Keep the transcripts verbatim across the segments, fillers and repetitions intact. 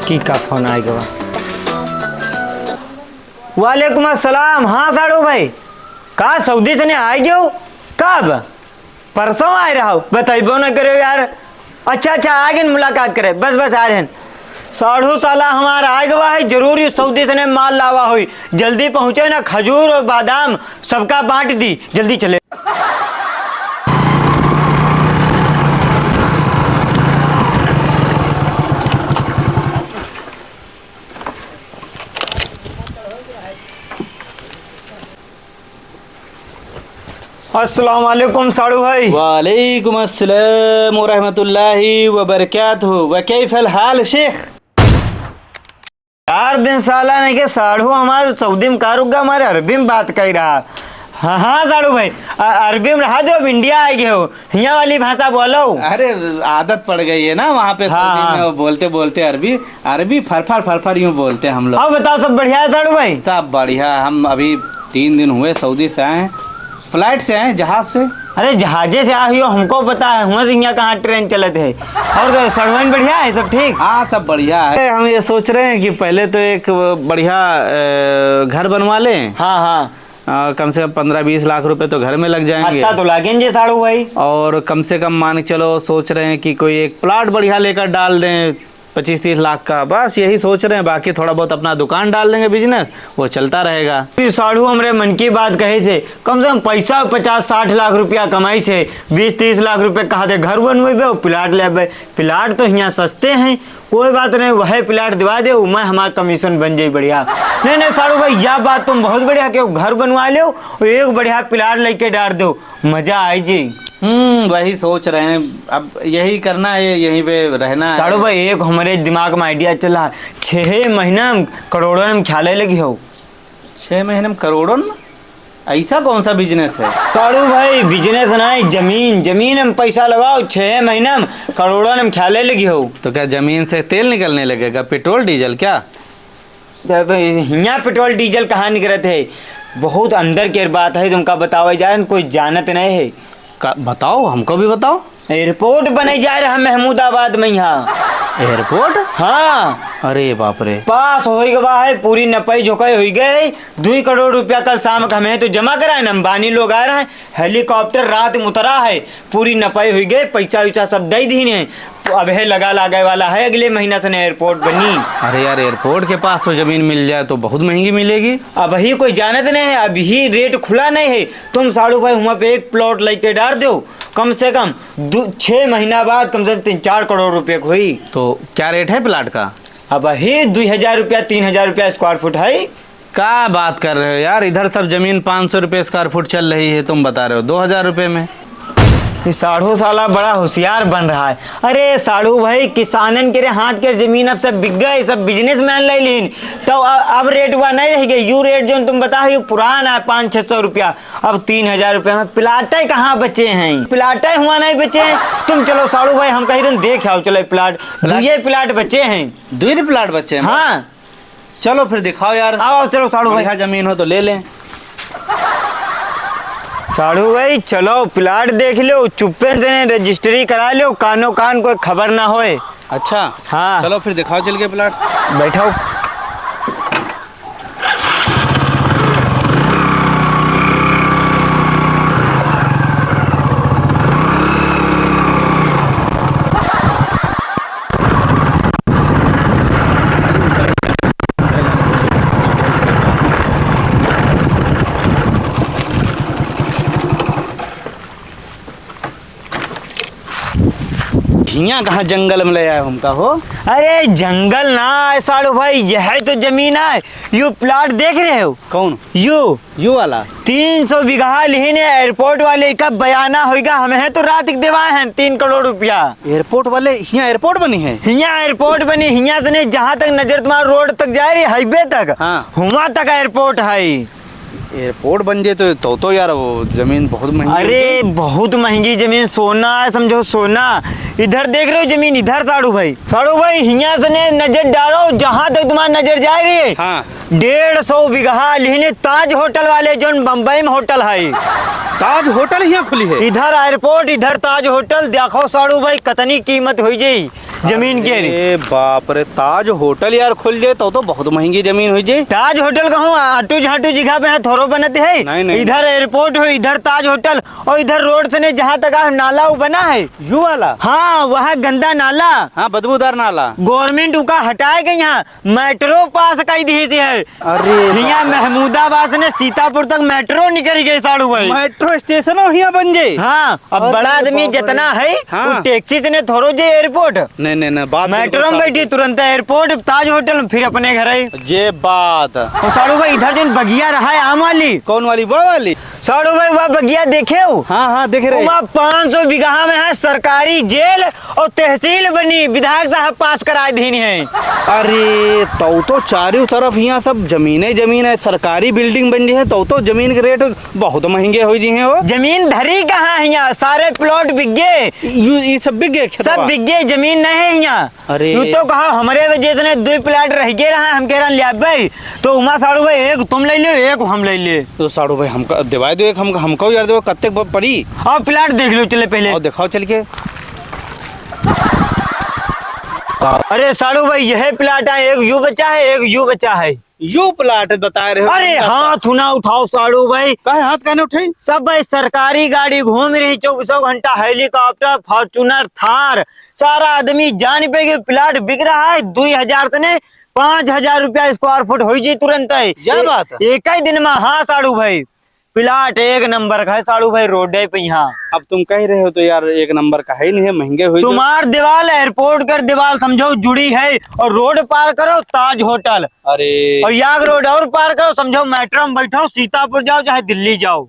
की का फोन आइ गवा? वालेकुम अस्सलाम। हाँ साढ़ू भाई, का सऊदी से ने आइ गयो? कब? परसों आइ रहा हो, बतइबो न करे यार। अच्छा अच्छा, आ गए, मुलाकात करे, बस बस आ रहे हैं। साढ़ू साला हमार आइ गवा है, जरूर यू सऊदी से ने माल लावा होई। जल्दी पहुँचे ना, खजूर और बादाम सबका बाँट दी, जल्दी चले। अस्सलाम वालेकुम साढ़ू भाई। वालेकुम अस्सलाम व रहमतुल्लाहि व बरकातुहू। व कैफल हाल शेख? चार दिन साला नहीं के साढ़ू हमार सऊदी में का रुक गवा, हमारे अरबी में बात कइ रहा। हाँ हाँ साढ़ू भाई, अ-, अरबी में रहा दो, अब इंडिया आइ गए हो, हियाँ वाली भाषा बोलो। अरे, आदत पड़ गई है ना वहाँ पे हाँ, सऊदी में, हाँ। वो बोलते बोलते अरबी, अरबी फरफर फरफर यूँ बोलते हैं हम लोग। और बताओ, सब बढ़िया है साढ़ू भाई? सब बढ़िया। हम अभी तीन दिन हुए सऊदी से आए हैं, फ्लाइट से आए हैं, जहाज से। अरे जहाजे से आए हो, हमको पता है, हुआँ से हियाँ कहाँ ट्रेन चलत है। और साढ़ू भाई बढ़िया है, सब ठीक? हाँ, सब बढ़िया है। अरे, हम ये सोच रहे हैं कि पहले तो एक बढ़िया, अ, घर बनवा लें। हाँ, हाँ। अ, कम से कम पन्द्रह बीस लाख रुपए तो घर में लग जाएंगे। अत्ता तो लागेंगे साढ़ू भाई। और कम से कम मान के चलो, सोच रहे हैं कि कोई एक प्लाट बढ़िया लेकर डाल दें, पच्चीस तीस लाख का, बस यही सोच रहे हैं। बाकी थोड़ा बहुत अपना दुकान डाल लेंगे, बिजनेस, वो चलता रहेगा। ई साढ़ू हमरे मन की बात कहे से, कम से कम पैसा पचास साठ लाख रुपया कमाई से, बीस तीस लाख रुपया कहा दे घर बनवेबे और प्लाट लेबे। प्लाट तो हियाँ सस्ते हैं, कोई बात नहीं, वही प्लाट दिवा दे, उमा हमार कमीशन बन जाई बढ़िया। नहीं नहीं साढ़ू भाई, या बात तुम बहुत बढ़िया के घर बनवा लो, एक बढ़िया प्लाट लेके डार दो, मजा आइ जाई। हम्म, वही सोच रहे हैं, अब यही करना है, यहीं पे रहना है। साढ़ू भाई, एक हमरे दिमाग में आइडिया चला, छह महीना में करोड़न में ख्याले लगी हो। छह महीने में करोड़न में? ऐसा कौन सा बिजनेस है? साढ़ू भाई, बिजनेस ना है, जमीन, जमीन में पैसा लगाओ, छह महीना में करोड़न में ख्याले लगी हो। तो क्या जमीन से तेल निकलने लगेगा, पेट्रोल डीजल क्या? अब हियाँ पेट्रोल डीजल कहाँ निकलत है? बहुत अंदर के बात है, तुमका बतावे जाए न, कोई जानत नहीं है। का, बताओ, हमको भी बताओ। एयरपोर्ट बने जा रहा महमूदाबाद में यहाँ। एयरपोर्ट? हाँ। अरे बाप रे। पास होइ गवा है, पूरी नपई झोंकई होइ गए। दुई करोड़ रुपया कल शाम के हमें तो जमा कराए न, अंबानी लोग आ रहे हैं, हेलीकॉप्टर रात में उतरा है, पूरी नपई होइ गए, पैसा वैसा सब दे दीन है। अब है लगा लागे वाला है, अगले महीना से न एयरपोर्ट बनी। अरे यार, एयरपोर्ट के पास तो जमीन मिल जाए तो बहुत महंगी मिलेगी। अबही कोई जानत नहीं है, अबही रेट खुला नहीं है। तुम साढ़ू भाई हुआँ पे एक प्लॉट लेके डार दो, कम से कम दो, छह महीना बाद कम से कम तीन चार करोड़ रुपये के होई। तो क्या रेट है प्लाट का? अबही दुई हजार रुपया, तीन हजार रुपया स्क्वायर फुट है। का बात कर रहे हो यार, इधर सब जमीन पाँच सौ रुपये स्क्वायर फुट चल रही है, तुम बता रहे हो दो हजार रुपये में। ई साढ़ू साला बड़ा होशियार बन रहा है। अरे साढ़ू भाई, किसानन के रे हाथ के जमीन अब सब बिक गए, सब बिजनेसमैन ले लीन, तो अ-, अब रेट हुआ नहीं रह गए। यू रेट जो तुम बता हो, यू पुराना है, पाँच छः सौ रुपया। अब तीन हजार रुपया में प्लाटे कहाँ बचे हैं? प्लाटे हुआ नहीं बचे हैं। तुम चलो साढ़ू भाई, हम कहीं दिन देख आओ, चलो प्लाट, प्लाट? दुइये प्लाट बचे हैं। दुइये प्लाट बचे हैं? हाँ। चलो फिर दिखाओ यार। आओ, चलो साढ़ू भाई। बढ़िया जमीन हो तो ले लें। साढ़ू भाई, चलो प्लाट देख लो, चुप्पे से रजिस्ट्री करा लो, कानो कान कोई खबर ना होए। अच्छा। हाँ। चलो फिर दिखाओ चल के प्लाट। बैठो। हियाँ कहाँ जंगल में ले आए हमका हो? अरे जंगल ना है साढ़ू भाई, यह तो जमीन है। यू प्लाट देख रहे हो? कौन? यू। यू वाला? तीन सौ बीघा लिहिन है, एयरपोर्ट वाले का बयाना होइगा, हमें है तो रात के देवाए हैं तीन करोड़ रुपया। एयरपोर्ट वाले, हियाँ एयरपोर्ट बनी है? हियाँ एयरपोर्ट बनी, हियाँ से नहीं, जहाँ तक नजर तुम्हारा रोड तक जाए रही, हाईवे तक, हाँ। हुआँ तक एयरपोर्ट है। एयरपोर्ट बन जाए तो, तो, तो यार वो जमीन बहुत महंगी अरे, होगी। बहुत महंगी जमीन, सोना है, समझो सोना। इधर देख रहे हो जमीन, इधर साढ़ू भाई, साढ़ू भाई, हियाँ से ने नजर डालो, जहाँ तक तुम्हारी नजर जा रही है। हाँ। डेढ़ सौ बीघा लिहिन ताज होटल वाले, जोन बम्बई में होटल है। ताज होटल हियाँ खुली है? इधर एयरपोर्ट, इधर ताज होटल। देखो साढ़ू भाई, कतनी कीमत होइ जाई। जमीन के रे। अरे बाप रे, ताज होटल यार खुल जाए तो, तो बहुत महंगी जमीन होइ जाए। ताज होटल कहूँ आटू झाटू जिघा पे है, थोरो बनत है। नहीं, नहीं। इधर एयरपोर्ट हो, इधर ताज होटल, और इधर रोड से नहीं, जहाँ तक आ नाला वो बना है। यू वाला? हाँ, वह गंदा नाला। हाँ, बदबूदार नाला। गवर्नमेंट उका हटाए के यहाँ मेट्रो पास कई दिए थे है। अरे हियाँ बाप रे। महमूदाबाद से ने सीतापुर तक मेट्रो निकल गए साड़ू भाई। मेट्रो स्टेशन हो हियाँ बन जे। हाँ, अब अरे बड़ा आदमी बाप रे। जितना है, हाँ। वो टैक्सी से ने थोरो जे एयरपोर्ट। नहीं, नहीं, नहीं, बात मेट्रो बिल्कुल में साफ बैठी है। तुरंत एयरपोर्ट, ताज होटल में फिर अपने घर है। ये बात। और साड़ू भाई इधर जो बगिया रहा है आम वाली। कौन वाली? वो वाली? साड़ू भाई वह बगिया देखे हो? हाँ, हाँ, देख रहे। वहाँ पाँच सौ बीघा में है सरकारी जेल और तहसील बनी, विधायक साहब पास कराए दीन है। अरे, तौ तो चारों तरफ यहाँ सब जमीने जमीन है, सरकारी बिल्डिंग बन रही है, तौ तो जमीन के रेट बहुत महंगे हो जी हैं वो। जमीन धरी कहाँ है यहाँ? सारे प्लॉट बिक गए। यू, ये सब बिक गए खेतवा? सब बिक गए, जमीन नहीं है यहाँ। अरे। तू तो कहा हमरे वजह से नहीं, दुई प्लाट रह गए रहा, हम कह रहा ले भाई, तो उमा साड़ू भाई एक तुम ले लो, एक हम ले ले। तो साड़ू भाई हमका दिवाई दो, एक हम, हमको यार दो, कत्ते प-, पड़ी। और प्लाट देख लो चले पहले। और दिखाओ चल के। अरे साड़ू भाई, यह प्लाट है, एक यू बचा है, एक यू बचा है। यू प्लाट बता रहे हो? अरे हाथ ना उठाओ साड़ू भाई। काहे हाथ काहे उठाई? सब भाई सरकारी गाड़ी घूम रही चौबीसों घंटा, हेलीकॉप्टर, फॉर्च्यूनर, थार, सारा आदमी जान पे कि प्लाट बिक रहा है, दुई हजार से ने पाँच हजार रुपया स्क्वायर फुट होई जी तुरंत है। क्या ए-, बात है? एक ही दिन में, हाँ साड़ू भाई, प्लाट एक नंबर का है साड़ू भाई, रोडे पे यहाँ। अब तुम कह रहे हो तो यार, एक नंबर का है ही नहीं है, महंगे हुई तो। तुम्हार दीवाल एयरपोर्ट कर दीवाल समझो जुड़ी है, और रोड पार करो ताज होटल। अरे। और याग रोड और पार करो, समझो मेट्रो में बैठो, सीतापुर जाओ चाहे दिल्ली जाओ।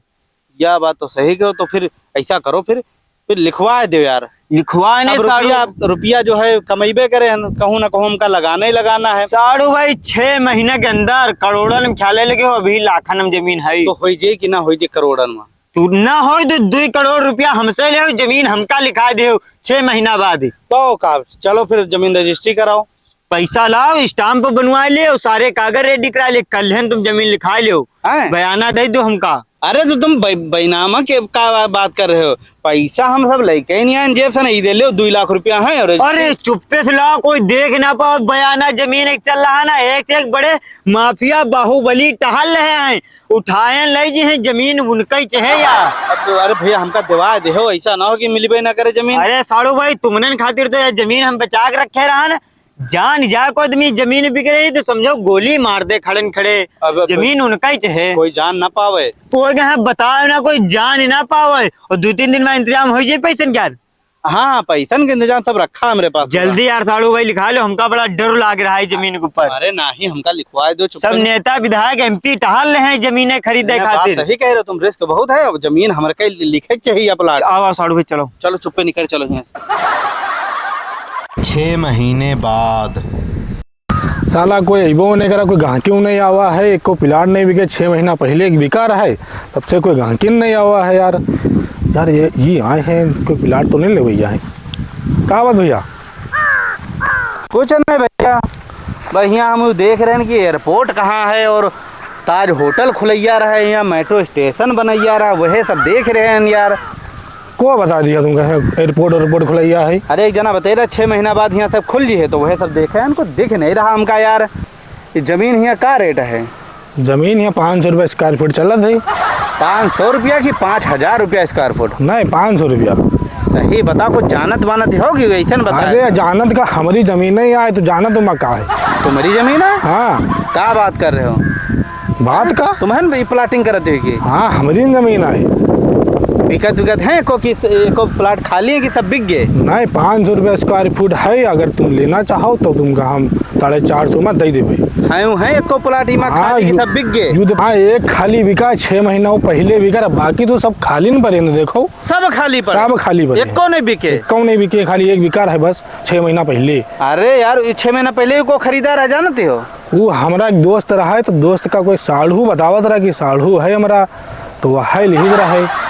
या बात तो सही कहो, तो फिर ऐसा करो, फिर, फिर लिखवा दो यार। लिखवाए नहीं अब साड़ू। रुपया, रुपया जो है कमैबे करे हन, कहूँ ना कहूँ हमका लगाना ही लगाना है। साड़ू भाई, छह महीने के अंदर करोड़न में ख्याले लगे हो, अभी लाखन में जमीन है। तो होई जे कि ना होई जे करोड़न में? तू ना होई तो दुई करोड़ रुपया हमसे ले हो, जमीन हमका लिखा दे हो छह महीना बाद। तो का, चलो फिर जमीन रजिस्ट्री कराओ। पैसा लाओ, स्टाम्प बनवा ले और सारे कागज रेडी करा ले, कल है तुम जमीन लिखा ले। हैं? बयाना दे दो हमका। अरे तो तुम बै-, बैनामा के का बात कर रहे हो? पैसा हम सब लेके ही नहीं आए जेब से, नहीं दे ले, दुई लाख रुपया है। और अरे चुप्पे से लाओ, कोई देख ना पाओ, बयाना जमीन एक चल रहा ना, एक से एक बड़े माफिया बाहुबली टहल रहे हैं, उठाए ले जी हैं जमीन उनका ही चाहे या। अब अरे भैया हमका दिवा दे हो, ऐसा ना हो कि मिलबे ना करे जमीन। अरे साड़ू भाई, तुमने खातिर तो ये जमीन हम बचा के रखे रहा ना, जान जा को आदमी जमीन बिक रही तो समझो गोली मार दे खड़न खड़े। अब, अब जमीन उनका ही चाहे। कोई जान ना पावे। कोई कहाँ बताओ ना, कोई जान ही ना पावे। और दो तीन दिन में इंतजाम हो जाए पैसन क्या? हाँ, हाँ, पैसन के इंतजाम सब रखा हमरे पास। जल्दी यार साड़ू भाई लिखा लो, हमका बड़ा डर लाग रहा है जमीन के ऊपर। अरे नहीं, हमका लिखवा दो, चुप सब कर। नेता विधायक एमपी टहल रहे हैं जमीनें खरीदे नहीं, बात खातिर। सही कह रहे हो तुम, रिस्क बहुत है। अब जमीन हमरे कहीं लिखे चाहिए प्लाट। आओ, आओ साड़ू भाई, चलो। चलो चुप्पे निकल चलो यहाँ से। छह महीने बाद। साला कोई अइबो नहीं करा, कोई गाहकी नहीं आवा है, एको प्लाट नहीं बिके। छः महीना पहले एक बिका रहा है, तब से कोई गाहकी नहीं आवा है यार। यार ये, ये आए हैं, कोई प्लाट तो नहीं लेवैया है। का बात भैया? कुछ नहीं भैया, बस यहाँ हम देख रहे हैं कि एयरपोर्ट कहाँ है और ताज होटल खुलैया रहा है, यहाँ मेट्रो स्टेशन बनैया रहा, वह सब देख रहे हैं यार। को बता दिया तुमका है एयरपोर्ट, एयरपोर्ट खुलैया है? अरे, एक जना बतैला, छह महीना बाद हियाँ सब खुल जी है, तो वह सब देखे हैं, उनको दिख नहीं रहा हमका यार। ये जमीन हियाँ का रेट है? जमीन हियाँ पाँच सौ रुपया स्क्वायर फीट चलत है। पाँच सौ रुपया कि पाँच हजार रुपया स्क्वायर फुट? नहीं, पाँच सौ रुपया। सही बता, कुछ जानत वानत हो कि वैसन बता? अरे, जानत का, हमारी जमीन नहीं आए तो जानत में का है? तुम्हारी जमीन है? हाँ। का बात कर रहे हो? बात का? तुम्हें भी प्लाटिंग करत हुई की? हाँ, हमरी जमीन आए। बिकत विकत है? एको की, एको प्लाट खाली है कि सब बिक गए? नहीं, पाँच सौ रुपया स्क्वायर फुट है, अगर तुम लेना चाहो तो तुमका हम साढ़े चार सौ में दे देबे। हैं, हैं एको प्लाट इमा हाँ, खाली कि यू-, सब बिक गए? यू तो, हाँ, एक खाली बिका, छह महीना वो पहले बिका रहा, बाकी तो सब खाली न पड़े न, देखो। सब खाली पड़े? सब खाली पड़े। एको नहीं बिके? एको नहीं बिके, खाली एक बिका रहा है बस, छह महीना पहले। अरे यार, ये छह महीना पहले ही को खरीदार आ जानते हो? वो हमरा एक दोस्त रहा है, तो दोस्त का कोई साढ़ू बतावत रहा कि साढ़ू है हमरा, तो वह है लिहित रहा है।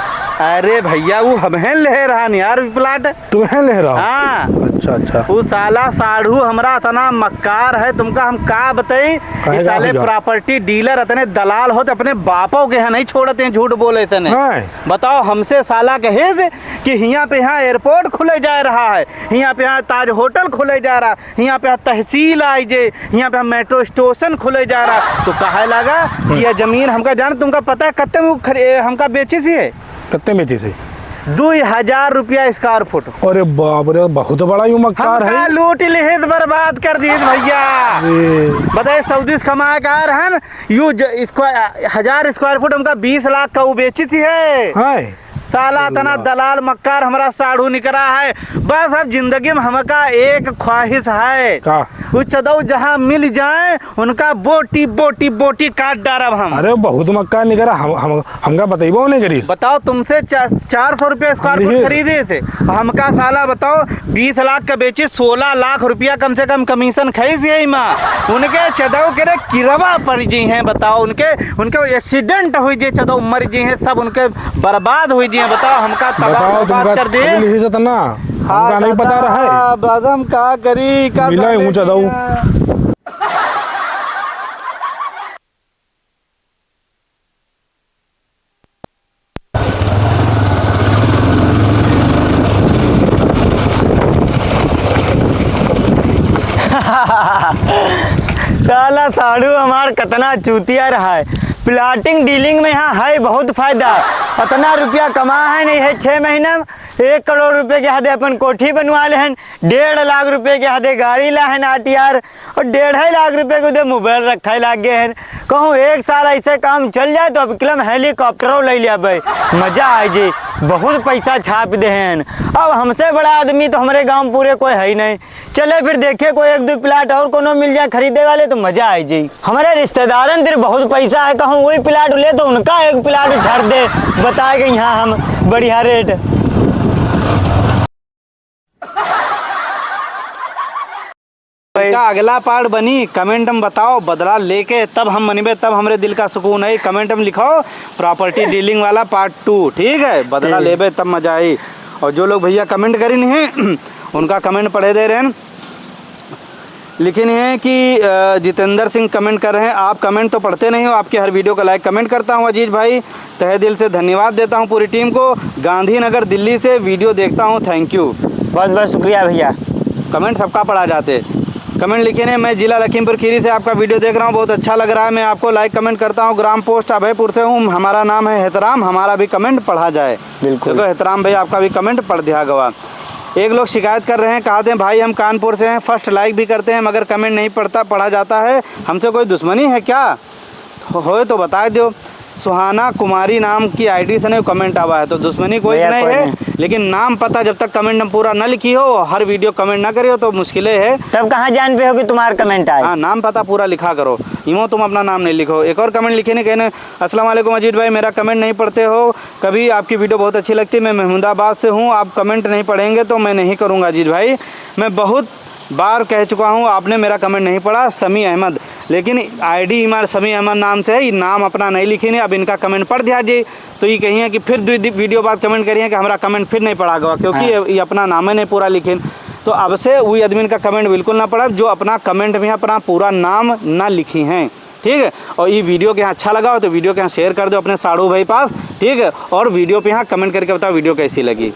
अरे भैया, वो हमहें ले रहा न यार प्लाट। तुम्हें ले रहा हो? हाँ। अच्छा, अच्छा। उ साला साढ़ू हमरा इतना मक्कार है, तुमका हम का बताई। काहे, ई का साले हो गया? Property dealer इतने दलाल होत, अपने बापों के यहाँ नहीं छोड़त हैं झूठ बोले से ने। नहीं। बताओ, हमसे साला कहे से कि हियाँ पे यहाँ airport खुले जा रहा है, हियाँ पे यहाँ ताज होटल खुले जा रहा है, हियाँ पे यहाँ तहसील आई जे, हियाँ पे यहाँ metro station खुले जा रहा है। तो कहे लगा कि यह जमीन हमका जान, तुमका पता है कत्ते में खरी-, हमका बेची सी है? कत्ते में बेची सी? दुई हजार रुपया square foot। अरे बाप रे, बहुत बड़ा यू मक्कार हमका है। लूट लिहित, बर्बाद कर दिहित भैया। अरे। बताए, सऊदी से कमाए का रहन, यू ज-, square, हजार square foot हमका बीस लाख का उ बेची थी है। हाँ। साला अल्लाह। तना दलाल मक्कार हमरा साढ़ू निकरा है। बस अब जिंदगी में हमका एक ख्वाहिश है। का? उ चदऊ जहाँ मिल जाए, उनका बोटी, बोटी, बोटी काट डारब हम। अरे, बहुत मक्कार निकरा, हम, हम, हमका बतइबो नहीं करीस। बताओ, तुमसे चा-, चार सौ रुपये square foot खरीदे थे, हमका साला बताओ, बीस लाख का बेची, सोलह लाख रुपया कम से कम commission खाई से ही माँ। उनके चदऊ के रे किरवा पड़ जी हैं, बताओ, उनके, उनके accident हुई जे चदऊ मर जी हैं, सब उनके बर्बाद हुई जी हैं, बताओ, हमका तबाह बताओ, बर्बाद तुमका कर दिए। खरीद ही से तना, हाँ, हमका नहीं पता रहा है। अब हम का करी, का मिला है ऊंचा दाऊ। साला साढ़ू हमार कतना चूतिया रहा है। Plotting dealing में यहाँ है बहुत फायदा। अतना रुपया कमा है नहीं है, छः महीना में एक करोड़ रुपये के हदे अपन कोठी बनवा ले हैं, डेढ़ लाख रुपये के हदे गाड़ी ला है ना यार, और डेढ़ लाख रुपये के उदे mobile रखे लाग गए हैं। कहूँ एक साल ऐसे काम चल जाए तो अब किलम helicopter ले लिया भाई, मजा आ जाए, बहुत पैसा छाप दे हैं। अब हमसे बड़ा आदमी तो हमारे गाँव पूरे कोई है ही नहीं। चले फिर देखे कोई एक दो plot और कोनो मिल जाए खरीदे वाले तो मजा आ जाए। हमारे रिश्तेदारन तेरे बहुत पैसा है, कहूँ वही plot ले तो उनका एक plot धर दे, बताए के यहाँ हम बढ़िया rate। इनका अगला part बनी, comment में बताओ, बदला लेके तब हम मनबे, तब हमरे दिल का सुकून है। Comment में लिखो, property dealing वाला part two, ठीक है? बदला ठीक। लेबे तब मजा आई। और जो लोग भैया comment करिन हैं, उनका comment पढ़े दे रहे हैं। लिखिन हैं कि, अ, जितेंद्र सिंह comment कर रहे हैं, "आप comment तो पढ़ते नहीं हो, आपके हर video का like comment करता हूँ अजीज भाई।" तहे दिल से धन्यवाद देता हूँ पूरी team को। गांधीनगर दिल्ली से video देखता हूँ, thank you। बहुत बहुत शुक्रिया भैया। Comment सबका पढ़ा जाते। Comment लिखे ने, "मैं जिला लखीमपुर खीरी से आपका video देख रहा हूँ, बहुत अच्छा लग रहा है। मैं आपको like comment करता हूँ। ग्राम post अभयपुर से हूँ, हमारा नाम है हेतराम, हमारा भी comment पढ़ा जाए।" बिल्कुल। देखो हेतराम भाई, आपका भी comment पढ़ दिया गवा। एक लोग शिकायत कर रहे हैं, कहते हैं, "भाई हम कानपुर से हैं, first like भी करते हैं मगर comment नहीं पढ़ता, पढ़ा जाता है, हमसे कोई दुश्मनी है क्या?" हो-, होए तो बताए दो। सुहाना कुमारी नाम की ID से नहीं comment आवा है, तो दुश्मनी कोई भैया, नहीं कोई है, नहीं। लेकिन नाम पता जब तक comment में पूरा न लिखी हो, हर video comment न करियो, तो मुश्किलें है। तब कहाँ जान पे हो कि तुम्हारा comment आए? हाँ, नाम पता पूरा लिखा करो, इमो तुम अपना नाम नहीं लिखो। एक और comment लिखे ने, कहने, "अस्सलाम वालेकुम अजीत भाई, मेरा comment नहीं पढ़ते हो कभी, आपकी video बहुत अच्छी लगती है। मैं महमूदाबाद से हूँ, आप comment नहीं पढ़ेंगे तो मैं नहीं करूँगा अजीत भाई, मैं बहुत बार कह चुका हूँ, आपने मेरा comment नहीं पढ़ा।" समी अहमद, लेकिन ID हमारे समी अहमद नाम से है, ये नाम अपना नहीं लिखी ने, अब इनका comment पढ़ दिया जी, तो ये कही है कि फिर दो दि-, video बाद comment करिए कि हमारा comment फिर नहीं पढ़ा गवा, क्योंकि हाँ। ये, ये अपना नाम ही नहीं पूरा लिखिन। तो अब से वही आदमी का comment बिल्कुल ना पढ़ब, जो अपना comment में अपना पूरा नाम ना लिखी हैं, ठीक है? और ये video के यहाँ अच्छा लगा हो तो video के यहाँ share कर दो अपने साढ़ू भाई पास, ठीक है? और video पे यहाँ comment करके बताओ video कैसी लगी।